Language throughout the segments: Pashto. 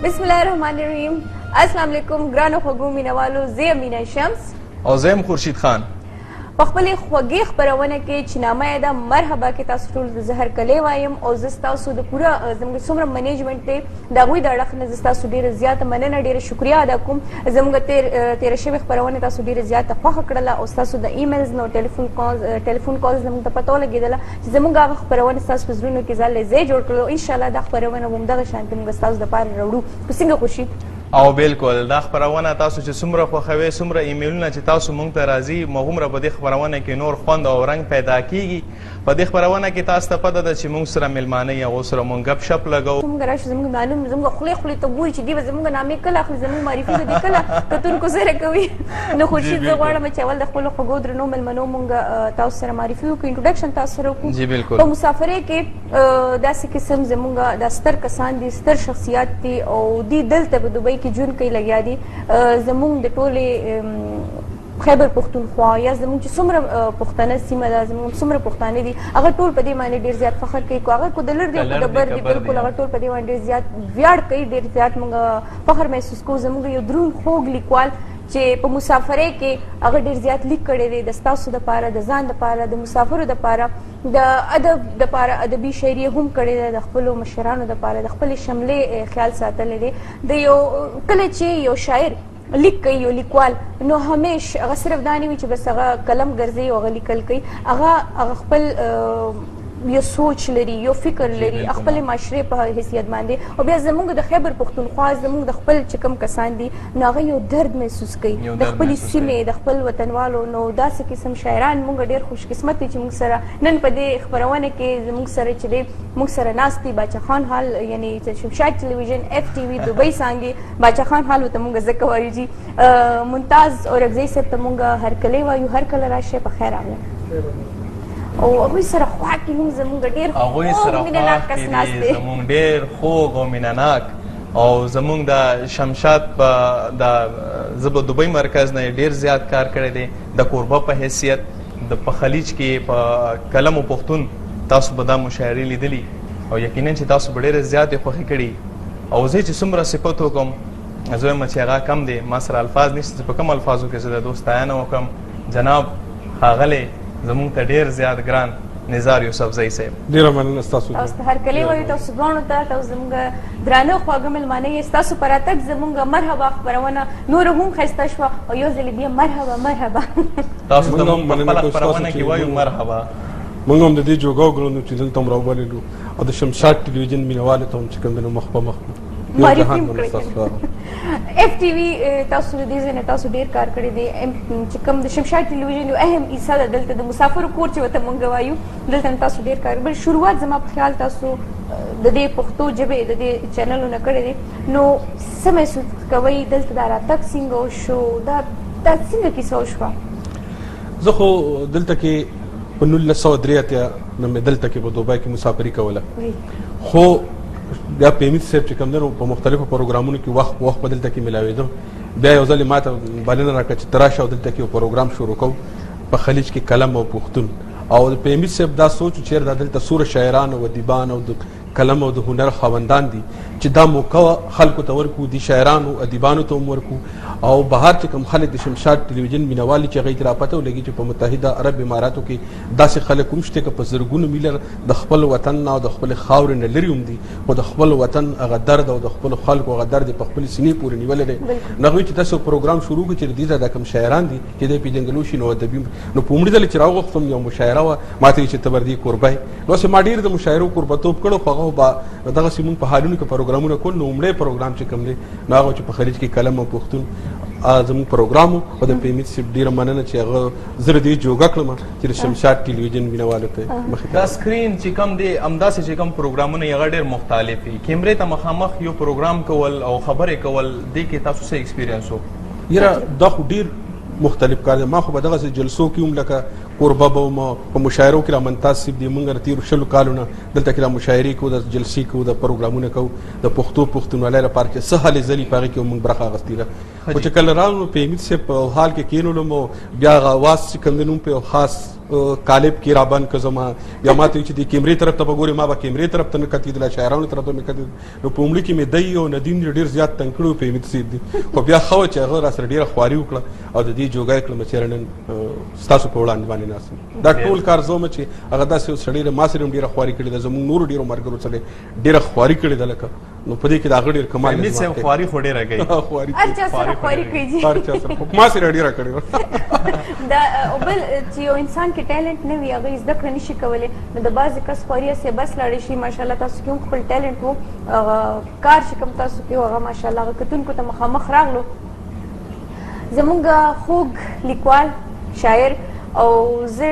بسم الله الرحمن الرحیم. السلام علیکم ګرانو خوږو مینوالو، زه یم مینا شمس او زه یم خورشید خان. په خپلې خوږې خپرونه کې چې نامه یې ده مرحبا کې تاسو ټول د زه هرکلی وایم او زه ستاسو د پوره زموږ څومره منیجمنټ دی د هغوی د اړخ نه زه ستاسو ډېره زیاته مننه، ډېره شکریه ادا کوم. زموږ تېره شوې خپرونه تاسو ډېره زیاته خوښه کړله او ستاسو د ایمیلز نو ټلیفون کالز نه موږ ته پته ولګېدله چې زموږ هغه خپرونه ستاسو په زړونو کې ځان له ځای جوړ کړو. انشاءالله دا خپرونه به همدغه شانتې موږ ستاسو دپاره راوړو. که څنګه خورشید؟ او بالکل دا خپرونه تاسو چې څومره خوښوئ، څومره ایمیلونه چې تاسو مونږ ته راځي، هغومره په دې خپرونه کې نور خوند او رنګ پیدا کیږي. په دې خپرونه کې تاسو ته پته ده چې مونږ سره میلمانه یې، هغو سره مونږ ګپ شپ لګوو. مونږ راشو، زموږ معلوم زموږ خولې خولې ته ګوري چې دوی به زموږ نامې کله اخلي، زموږ معرفي به دوی کله کتونکو سره کوي. نو خورشید، زه غواړم چې اول د خپلو خوږو درنو میلمنو مونږ تاسو سره معرفي وکړو، انټروډکشن تاسو سره وکړو. جی بالکل. په مسافرۍ کې داسې قسم زموږ دا ستر کسان دي، ستر شخصیات دي او دوی دلته په دوبۍ کې ژوند کوي لګیا دي. زموږ د ټولې خیبر پښتونخوا یا زموږ چې څومره پښتنه سیمه ده، زموږ څومره پښتانه دي، هغه ټول په دې باندې ډېر زیات فخر کوي. که هغه کو د لر دی کو د بر دی، بالکل هغه ټول په دې باندې ډېر زیات ویاړ کوي، ډېر زیات موږ فخر محسوس کوو. زموږ یو درون خوږ لیکوال چې په مسافرۍ کې هغه ډېر زیات لیک کړی دی د ستاسو دپاره، د ځان دپاره، د مسافرو دپاره، د ادب دپاره، ادبي شاعري هم کړې ده، د خپلو مشرانو دپاره، د خپلې شملې خیال ساتلی دی. د یو کله چې یو شاعر لیک کوي، یو لیکوال، نو همیش هغه صرف دا نه وي چې بس هغه قلم ګرځي او هغه لیکل کوي، هغه خپل یو سوچ لري، یو فکر لري خپل معاشرې په حیثیت باندې. او بیا زموږ د خیبر پښتونخوا، زموږ د خپل چې کوم کسان دي، نو هغه یو درد محسوس کوي د خپلې سیمې، د خپل وطنوالو. نو داسې قسم شاعران موږ ډېر خوش قسمت دي چې موږ سره نن په دې خپرونه کې زموږ سره چې دی موږ سره ناست دي باچا خان هال، یعنی شمشاد ټلویزیون اف ټي وي دوبۍ څانګې باچا خان هال ورته موږ ځکه وایو جي. ممتاز اورکزی صاحب ته موږ هرکلی وایو، هر کله راشئ په خیر راغلی. او هغوی سره خوا کې هم زموږ ډېر خوږ مینه ناک کس ناست دی، زموږ ډېر خوږ او مینه ناک او زموږ د شمشاد په د زه به دوبۍ مرکز نه ډېر زیات کار کړی دی د کوربه په حیثیت د په خلیج کې په قلم او پښتون. تاسو به دا مشاعرې لیدلي او یقینا چې تاسو به ډېرې زیاتې خوښې کړي. او زه چې څومره صفت وکړم زه وایم چې هغه کم دی، ما سره الفاظ نشته چې په کوم الفاظو کې زه د دوست ستاینه وکړم. جناب ښاغلی زموږ ته ډېر زیات ګران نظار یوسفزی صاحب، ډېره مننه ستاسو. تاسو ته هرکلی وایو تاسو دواړو ته. تاسو زموږ درانه خواږه مېلمانه یې، ستاسو په راتګ زموږ مرحبا خپرونه نوره هم ښایسته شوه او یو ځل بیا مرحبا مرحبا. تاسو ته موږ په خپله خپرونه کې وایو مرحبا. موږ هم د دې جوګه وګڼو چې دلته هم راوبللو او د شمشاد ټلویزیون مینهوالو ته هم چې کوم دی نو مخ په مخ معرفي هم کړی. اف ټي وي تاسو د دې ځای نه تاسو ډېر کار کړی دی چې کوم د شمشاد ټلویزیون یو اهم حصه ده دلته د مسافرو کور چې ورته مونږ وایو، دلته تاسو ډېر کار بل شروعات زما په خیال تاسو د دې پښتو ژبې د دې چینلونه کړی دی. نو څه محسوس کوئ دلته دا راتګ څنګه وشو، دا څنګه کیسه وشوه؟ زه خو دلته کې په 1983 نه مې دلته کې په دوبۍ کې مسافري کوله، خو بیا پیمیت صاحب چې کوم دی نو په مختلفو پروګرامونو کې وخت په وخت په دلته کې ملاوېدم. بیا یو ځل یې ماته بلنه راکړه چې ته راشه او دلته کې یو پروګرام شروع کوو په خلیج کې قلم او پښتون. او د پیمیت صاحب دا سوچ چې چېرې دا دلته څومره شاعران او ادیبان او د قلم او د هنر خاوندان دي چې دا موقع خلکو ته ورکړو، دي شاعرانو ادیبانو ته هم ورکړو او بهر چې کوم خلک د شمشاد ټلویزیون مینهوال دي چې هغوی ته را پته ولګي چې په متحده عرب اماراتو کې داسې خلک هم شته که په زرګونو میله د خپل وطن نه او د خپلې خاورې نه لرې هم دي، خو د خپل وطن هغه درد او د خپلو خلکو هغه درد یې په خپلې سینې پورې نیولی دی. نو هغوی چې داسې پروګرام شروع کړي چې د دې ځای دا کوم شاعران دي چې دی پېژندګلو شي نو ادبي. نو په لومړي ځل چې راوغوښتم یو مشاعره وه، ما ته یې چې ته به دې کوربه یې. نو هسې ما ډېر د مشاعرو کوربتوب کړو، خو هغه به دغسې مونږ په حالونو کې پروګرامونه کول. نو لومړی پروګرام چې کوم دی نو هغه چې په خلیج کې قلم او پښتون زموږ پروګرام و. او د پیمیت صاحب ډېره مننه چې هغه زه دې جوګه کړم چې د شمشاد ټلویزیون مینهوالو ته مخې ته دا سکرین چې کوم دی همداسې چې کوم پروګرامونه یې هغه ډېر مختلف وي. کیمرې ته مخامخ یو پروګرام کول او خبرې کول، دې کې تاسو څه ایکسپیرینس و؟ یاره دا خو ډېر مختلف کار دی. ما خو به دغسې جلسو کې هم لکه کوربه به وم، په مشاعرو کې را ممتاز صاحب دی، موږ تېرو 20 کالو نه دلته کې را مشاعرې کوو، د جلسې کوو، د پروګرامونه کوو د پښتو پښتونولۍ لپاره چې څه هلې ځلې په هغې کې موږ برخه اخیستې ده. خو چې کله راغلو پیمیت صاحب په حال کې کېنولم او بیا هغه اواز چې کوم دی نو په یو خاص کالب کې رابند که زما، یا ما ته چې د کیمرې طرف ته به ګورې، ما به کیمرې طرف ته نه کتېدله، شاعرانو طرف ته مې کتېدل. نو په عمري کې مې دی او ندیم ډېر زیات تنګ کړي وو، فهمید صاحب دي، خو بیا ښه وه چې هغه راسره ډېره خواري وکړه او د دې جوګه یې کړم چې نن ستاسو په وړاندې باندې ناست یم. دا ټول کار زه وم چې هغه داسې یو سړی ما سره هم ډېره خواري کړې ده، زموږ نورو ډېرو ملګرو سره ډېره خواري کړې ده، لکه نو په دې کې د هغه ډېر کمال دی. صاحب خواري خو ډېره کوي، هر چا سره خواري کوي جي، هر چا سره، خو ما سره ډېره کړې وه. دا بل چې یو انسان کې ټیلنټ نه وي، هغه زده کړه نشي کولی، نو د بعضې کس خواري هسې بس لاړې شي. ماشاءالله تاسو کې هم خپل ټیلنټ و، هغه کار چې کوم تاسو کې و هغه ماشاءالله هغه کتونکو ته مخامخ راغلو. زمونږ خوږ لیکوال، شاعر، او زه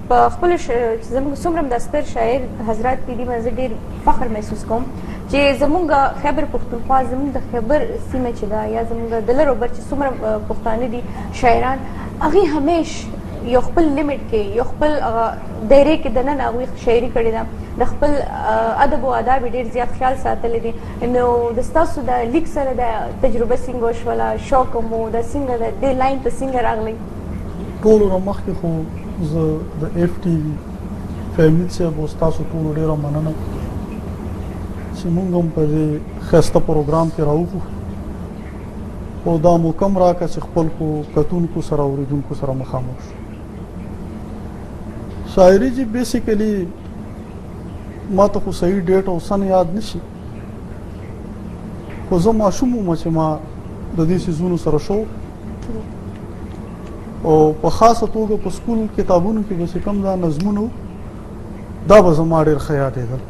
په خپلو زمونږ څومره هم دا ستر شاعر حضرات دي، دې باندې زه ډېر فخر محسوس کوم چې زمونږ خیبر پښتونخوا، زمونږ د خیبر سیمه چې ده، یا زمونږ د لر او بر چې څومره پښتانه دي شاعران، هغوی همیش یو خپل لیمټ کې، یو خپل دایرې کې دننه هغوی شاعري کړې ده، د خپل ادب او آداب یې ډېر زیات خیال ساتلی دی. نو د ستاسو د لیک سره د تجربه څنګه وشوله، شوق مو دا څنګه ده، دې لاین ته څنګه راغلی؟ ټولو نه مخکې خو زه د اف ټي وي فهمید صاحب او ستاسو ټولو ډېره مننه چې موږ هم په دې ښایسته پروګرام کې راوغوښتو او دا مو کم راکړه چې خپل کتونکو سره اورېدونکو سره مخامخ شو. شاعري چې بیسیکلی ما ته خو صحیح ډیټ او سن یاد نشي، خو زه ماشوم وم چې ما د دې څیزونو سره شوق او په خاصه توګه په سکول کتابونو کې به چې کوم دا نظمونه دا به زما ډېر ښه یادېدل.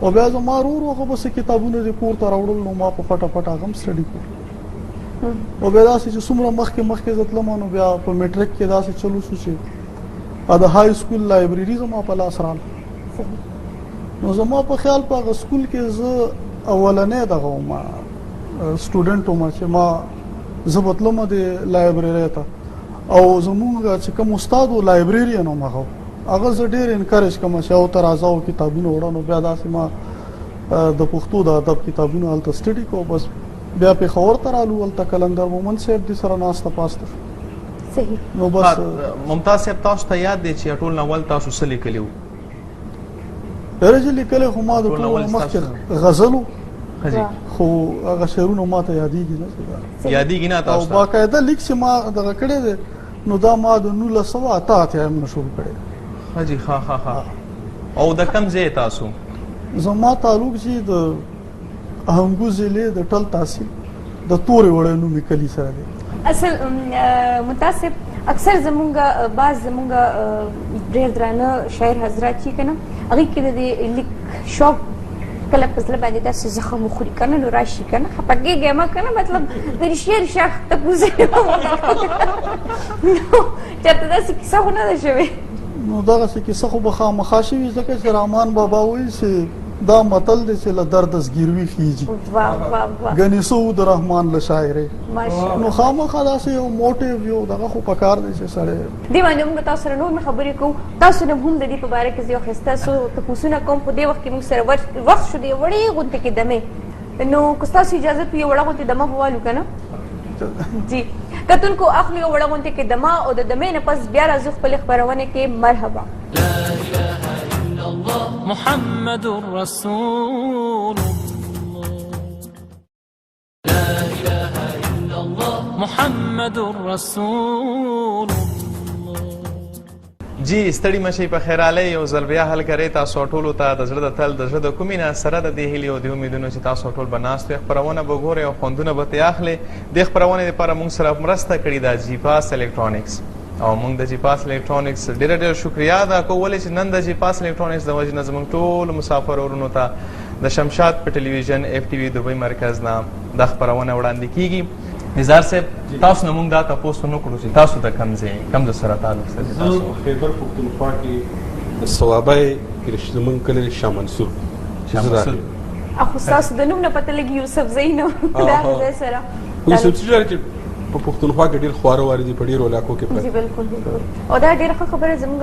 او بیا زما ورور هغه به څه کتابونه دې کور ته راوړل، نو ما په پټه پټه هغه هم سټډي کول. او بیا داسې چې څومره مخکې مخکې زه تلم، نو بیا په میټرک کې داسې چلو شو چې د های سکول لایبرېري زما په لاس راغله. نو زما په خیال په هغه سکول کې زه اولنی دغه وم، سټوډنټ وم چې ما زه به تلم د لایبرېرۍ ته، او زموږ چې کوم استاد و لایبرېرین وم، هغه زه ډېر انکریج کوم چې او ته راځه او کتابونه وړه. نو بیا داسې ما د پښتو د ادب کتابونه هلته سټډي کوو. بس بیا پېښور ته رالو، هلته قلندر مومند صاحب دې سره ناسته پاسته شو. صحیح. نو بس ممتاز صاحب تاسو ته یاد دی چې ټول ناول تاسو څه لیکلي وو؟ یاره چې لیکلی خو ما د ټولو مخکې غزل و، خو هغه شعرونه ما ته یادېږي نه، یادېږي نه تاسو ته؟ او باقاعده لیک چې ما دغه کړی دی، نو دا ما د 1988 نه شروع کړی. ښه جي، ښه ښه ښه. او د کوم ځای تاسو؟ زما تعلق چې د هنګو ضلع د ټل تحصیل د تورې وړۍ نومې کلي سره دی. اصل ممتاز صاحب اکثر زمونږ بعض زمونږ ډېر درانه شاعر حضرات چې که نه، هغوی کې د دې لیک شوق کله په زړه باندې داسې زخم وخوري که نه، نو راشي که نه، خفه کېږی مه که نه، مطلب د رښتیا رښتیا ته کوزې نو چېرته داسې کیسه خو نه ده شوې؟ نو دغسې کیسه خو به خامخا شوي، ځکه چې رحمان بابا وایي چې دا متل دی چې له درده زګیروي خیږي، ګنې څه و د رحمان له شاعرۍ. نو خامخا داسې یو موټیو یو دغه خو پکار دی چې سړی دې باندې موږ تاسو سره نور خبرې کوو. تاسو نه هم د دې په باره کې زه یو ښایسته څو تپوسونه کوم، خو دې وخت کې موږ سره وخت شو د یو وړې غونډې کې دمې، نو که ستاسو اجازت وي یو وړه غونډې دمه به والو که نه؟ جی کتونکو اخلو یو وړه غونډې کې دمه، او د دمې نه پس بیا راځو خپلې خپرونې کې. مرحبا. محمد رسول الله، لا إله إلا الله، محمد رسول الله. جی ستړي مشي په خیر علی، یو ځل بیا حل کرے تاسو ټولو ته د زړه د تل د زړه د کومې نه سره د دې هیلې او د امیدونو چې تاسو ټول به ناست وئ، خپرونه به ګورئ او خوندونه به ترې اخلئ. دې خپرونې لپاره موږ سره مرسته کړې ده جیپاس الکترونیکس، او موږ د جیپاس الکترونیکس ډېره ډېره شکریه ادا کوو، ولې چې نن د جیپاس الکترونیکس د وجې نه زموږ ټولو مسافر ورونو ته د شمشاد په ټلویزیون اف ټي وي دوبۍ مرکز نه دا خپرونه وړاندې کیږي. نظار صاحب تاسو نه موږ دا تپوس ونه کړو چې تاسو د کوم ځای کوم ځای سره تعلق لرئ؟ زه خیبر پښتونخوا کې د صوابۍ زموږ کلی شاه منصور. شاه منصور. خو ستاسو د نوم نه پته لګي یوسفزۍ نو د هغه ځای سره. یوسفزۍ چې په پښتونخوا کې ډېر خواره واره دي، په ډېرو علاقو کې پراته دي. بالکل بالکل. او دا ډېره ښه خبره، زموږ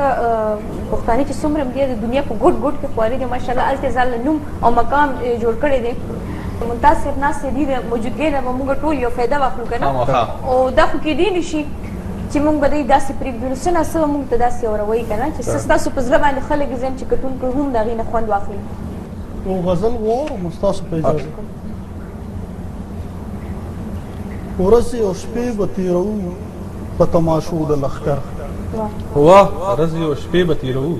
پښتانه چې څومره هم دي د دنیا په ګوټ ګوټ کې خواري دي ماشاءالله، هلته ځان له نوم او مقام جوړ کړی دی. ممتاز صاحب ناست دی، د موجودګۍ نه به موږ ټول یو فایده واخلو که نه؟ خامخا. او دا خو کېدی نه شي چې مونږ به دی داسې پرېږدو، نو څه نا څه به مونږ ته داسې اوروئ که نه چې څه ستاسو په زړه باندې ښه لګي، چې کتونکو هم د هغې نه خوند واخلي. یو غزل واورم ستاسو په اجازه. ورځې او شپې به تېروو په تماشو د لښکر. واه، ورځې او شپې به تېروو،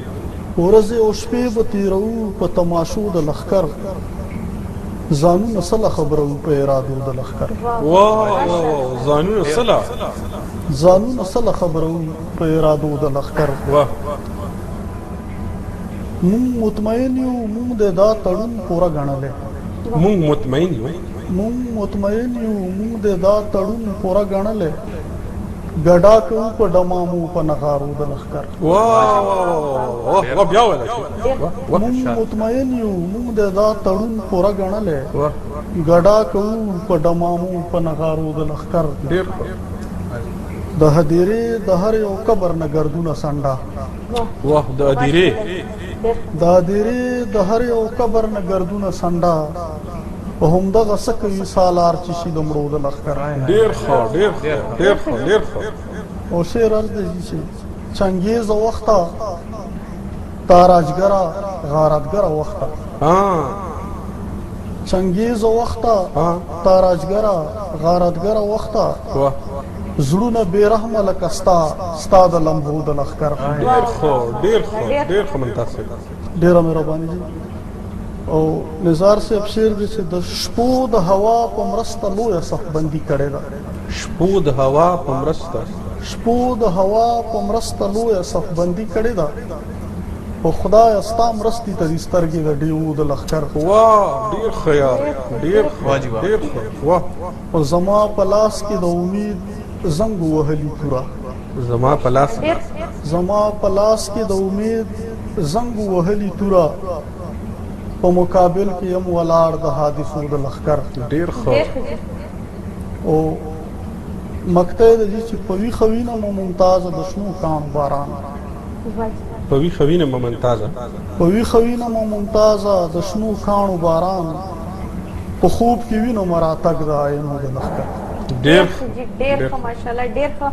ورځې او شپې به تېروو په تماشو د لښکر، ځانونه سله خبرو په ارادو د لښکر. واه واه، ځانونه سله، ځانونه سله خبرو په ارادو د لښکر. واه، مونږ مطمئن یو، مونږ د دا تړون پوره ګڼلی. مونږ مطمئن یو، مونږ مطمئن یو، مونږ د دا تړون پوره ګڼلی، ګډا کوو په ډمامو په نغارو د لښکر. واه واه واه، بیا ویل شي. مونږ مطمئن یو، مونږ د دا تړون پوره ګڼلی، ګډا کوو په ډمامو په نغارو د لښکر. ډېر د هدیرې د هر یو قبر نه ګردونه سنډه. واه، د هدیرې، د هدیرې د هر یو قبر نه ګردونه سنډه، په همدغه څه کوي سالار چې شي د مړو د لښکر. ډېر ښه، ډېر ښه، ډېر ښه، ډېر ښه. او شعر عرض دی چې چنګېزه وخته تاراجګره غارتګره وخته، چنګېزه وخته تاراجګره غارتګره وخته، زړونه بې رحمه لکه ستا ستا د لمبو د لښکر. ډېر ښه، ډېر ښه، ډېر ښه ممتاز صاحب، ډېره مهرباني جي. او نظار صاحب شعر دی چې د شپو د هوا په مرسته لویه صفبندي کړې ده. شپو د هوا په مرسته، شپو د هوا په مرسته لویه صفبندي کړې ده، په خدایه ستا مرستې ته دي سترګې د ډېوو د لښکر. واه، ډېر ښه یار، ډېر ښه، ډېر ښه. واه، او زما په لاس کې د امید زنګ وهلي توره، زما په لاس، زما په لاس کې د امید زنګ وهلي توره، په مقابل کې یم ولاړ د حادثو د لښکر. ډېر ښه. او مقطع د دې چې په ویښه وینم ممتازه د شنو کاڼو باران، په ویښه وینم ممتازه، په ویښه وینم ممتازه د شنو کاڼو باران، په خوب کې وینم راتګ د آینو د لښکر. ډېر ښه، ډېر ښه، ماشاءالله، ډېر ښه.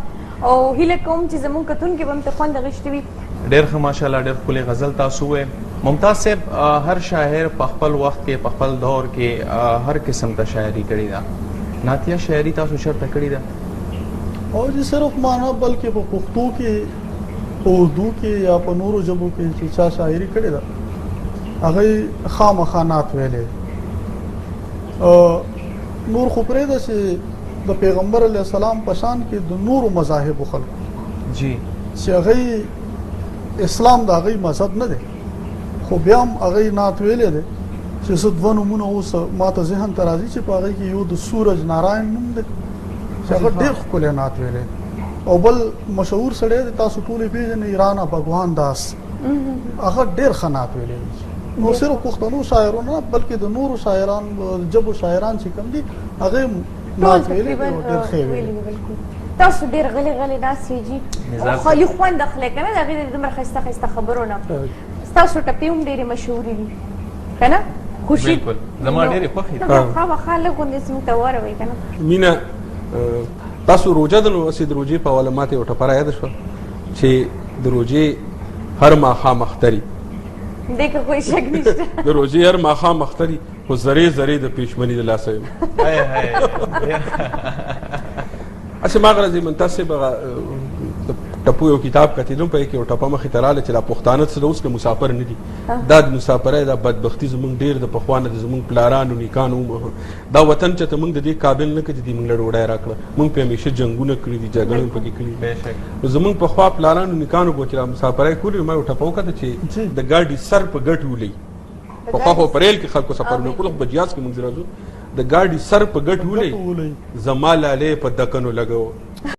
او هیله کوم چې زموږ کتونکي به هم ته خوند اخیستی وي. ډېر ښه، ماشاءالله، ډېر ښکلی غزل تاسو وویل. ممتاز صاحب، هر شاعر په خپل وخت کې په خپل دور کې هر قسم ته شاعري کړې ده، نعتیه شاعري تاسو چېرته کړې ده؟ او جی صرف ما نه بلکې په پښتو کې، په اردو کې یا په نورو ژبو کې چې چا شاعري کړې ده هغه خامخا نعت ویلی. نور خو پرېږده چې د پیغمبر علیه السلام په شان کې د نورو مذاهبو خلکو جی چې هغوی اسلام د هغوی مذهب نه دی، خو بیا هم هغوی نعت ویلی دی. چې زه دوه نومونه اوس ما ته ذهن ته راځي چې په هغې کې یو د سورج ناراین نوم دی چې هغه ډېر ښکلی نعت ویلی، او بل مشهور سړی دی تاسو ټول یې پېژنئ، رانا بګوان داس، هغه ډېر ښه نعت ویلی دی. نو صرف پښتنو شاعرو نه بلکې د نورو شاعران ژبو شاعران چې کوم دي هغه هم نعت ویلی دی او ډېر ښه یې ویلی. تاسو ډېر غلي غلي ناست یئ جي، خالي خوند اخلئ که نه د هغې د دومره ښایسته ښایسته خبرو نه. ستاسو ټپې هم ډېرې مشهورې دي که نه؟ خورشید بالکل، زما ډېرې خوښې دي. خامخا لږ غوندې موږ ته واوروئ که نه؟ مینه، تاسو روژه ده نو هسې د روژې په حواله ماته یوه ټپه رایاده شوه چې د روژې هر ماښام اختري، دې کې خو هېڅ شک نشته، د روژې هر ماښام اختري خو ذرې ذرې د پېشمني د لاسه یم. هسې ما غرض ممتاز صاحب هغه د ټپو یو کتاب کتېدم، په هغې کې یو ټپه مخې ته راغله چې دا پښتانه څه د اوس نه مسافر نه دي، دا د مسافرۍ دا بدبختي زموږ ډېر د پخوا نه د زموږ پلارانو نیکانو دا وطن چې ته موږ د دې قابل نه کړ چې دوی موږ له ډوډۍ راکړه، موږ پرې همیشه جنګونه کړي دي، جګړې مو پکې کړي دي. نو زموږ پخوا پلارانو نیکانو به چې دا مسافرۍ کولې، ما یو ټپه وکته چې د ګاډي سر په ګټ ولي. پخوا خو په ریل کې خلکو سفرونه کول، خو په جهاز کې موږ راځو، د ګاډي سر په ګټ ولي، زما لالی په دکنو لګو.